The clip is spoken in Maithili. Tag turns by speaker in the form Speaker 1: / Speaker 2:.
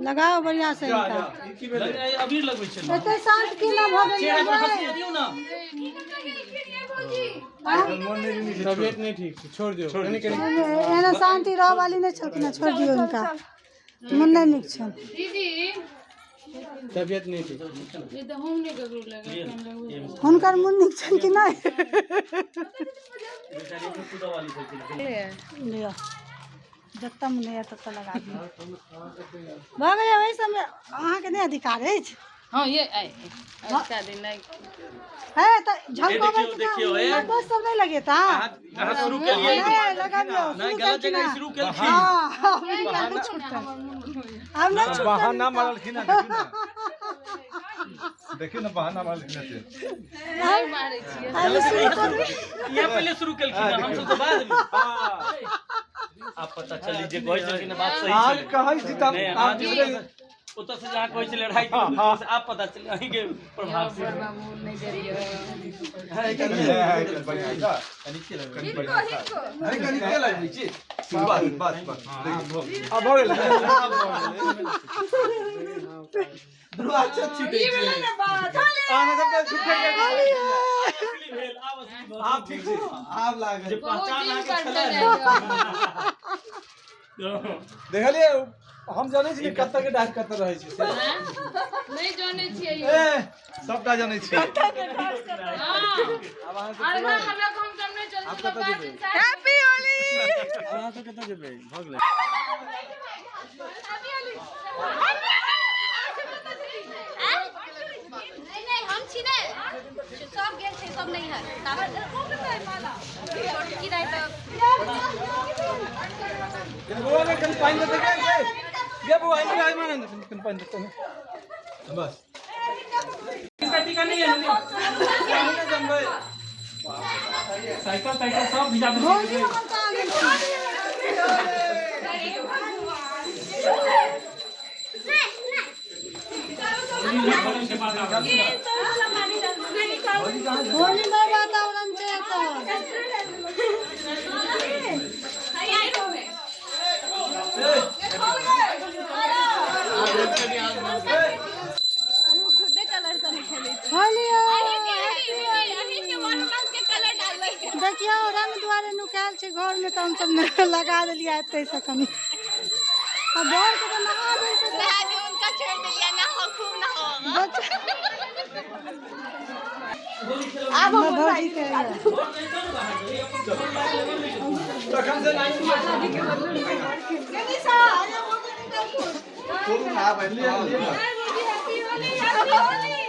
Speaker 1: लगाओ बढ़िया से हिनका।
Speaker 2: ई की भेलै?
Speaker 3: अबीर लगबै छै।
Speaker 1: एते शांत की ना भऽ
Speaker 3: चेहरा पर
Speaker 1: गेलियै?
Speaker 3: हँसी दियौ ना।
Speaker 2: तबियत नहि ठीक छै, छोड़ दियौ कनि कनि।
Speaker 1: एना शान्ति रहऽ वाली नहि छलखिन हँ, छोड़ि दियौ हिनका, मोन नहि नीक छनि।
Speaker 4: दीदी।
Speaker 2: तबियत नहि ठीक।
Speaker 4: ये तऽ हम नहि ककरो लगेबै।
Speaker 1: हुनकर मोन नीक छनि कि नहि?
Speaker 3: बेचारी अपने पूजा वाली छलखिन।
Speaker 1: लिअ, जतऽ मोन होइए ततऽ लगा दियौ। भऽ गेलै। ओहि सबमे अहाँके नहि अधिकार अछि।
Speaker 4: हँ, ये आइ अच्छा दिन नहि।
Speaker 1: हे, तऽ झलकबै।
Speaker 3: देखियौ, देखियौ, ए।
Speaker 1: दोस्त सब नहि लगेता।
Speaker 3: अहाँ शुरू केलियै।
Speaker 1: नहि लगबियौ।
Speaker 3: नहि,
Speaker 1: शुरू
Speaker 3: गलत
Speaker 1: केलखिन
Speaker 3: जगह
Speaker 1: हँ।
Speaker 3: शुरू केलखिन।
Speaker 1: हँ, हम हिनका नहि छुटतनि, हम नहि छुटतनि।
Speaker 2: बहाना मारलखिन हँ, देखियौ ने,
Speaker 5: देखियौ ने, बहाना मारलखिन हँ से।
Speaker 4: नहि मारै छियै।
Speaker 1: हम शुरू करू।
Speaker 3: इएह पहिले शुरू केलखिन, हम सब तऽ बाद में। आब पता चली जे कहै छलखिन बात सही
Speaker 2: आज
Speaker 3: छलै।
Speaker 2: कहै छी तब
Speaker 3: नहि,
Speaker 2: आब
Speaker 3: आज
Speaker 2: बिसरै।
Speaker 3: ओतऽ से जहाँ कहै छलै 2.5 किलोमीटर से, आब पता चलै अहींके प्रभाव से।
Speaker 4: बाबू नहि देलियै।
Speaker 5: कनि बढ़िआँ सा। अरे कनि के लगबै छी, बस बस बस।
Speaker 2: आब भऽ गेलै।
Speaker 5: अच्छा छिटै छै।
Speaker 2: अहाँ सब तऽ झूठे के।
Speaker 3: असली भेल, आब असली भेल।
Speaker 2: आब ठीक छै, आब लागल
Speaker 3: जे
Speaker 4: बहुत
Speaker 3: पहचान
Speaker 4: दिन
Speaker 3: अहाँके
Speaker 4: पर
Speaker 3: छलै।
Speaker 4: चलि।
Speaker 2: देखलियै, हम जानै छी कतऽ के डाक कतऽ रहै छै से।
Speaker 4: नहि जानै छियै।
Speaker 5: ए, सबटा जनै छी।
Speaker 4: हँ।
Speaker 2: आब अहाँ सब
Speaker 4: अर्घा हमरा हम सब नहि चलै।
Speaker 2: आब कतऽ जेबै?
Speaker 1: हैप्पी होली।
Speaker 2: आब अहाँ सब कतऽ जेबै? भऽ गेलै।
Speaker 6: नहीं नहीं, हम छी ने, सब गेल छै, सब नहीं है। छोटकी दाइ तऽ
Speaker 2: बौआ ने कनि पानि देतै गे? गे बौआ, इम्हर आइ माने ने, कनि पानि देतै ने बस।
Speaker 3: टीका टीका नहीं है।
Speaker 2: नहि जनबै।
Speaker 3: साइकिल ताइकिल सब भिजा देलकै।
Speaker 1: भौजी हमर कहाँ गेलखिन? होलीमय वातावरण छै एतऽ।
Speaker 6: खुदे कलर से नहीं खेलै।
Speaker 1: होली।
Speaker 6: कलर डालबै।
Speaker 1: देखियौ, रंग दुआरे नुकायल छै घरमे, तऽ हमसब ने लगा देलियै एतै से कनि। आ बरके तऽ नहा देलकै।
Speaker 6: नहा के हुनका छोड़ि देलियै, नहाओ, खूब नहाओ।
Speaker 1: बच्चा आब भौजी के।
Speaker 2: तखन से लाइन।
Speaker 5: छोड़ू ना, आब
Speaker 2: लिअ लिअ।
Speaker 6: हैप्पी होली।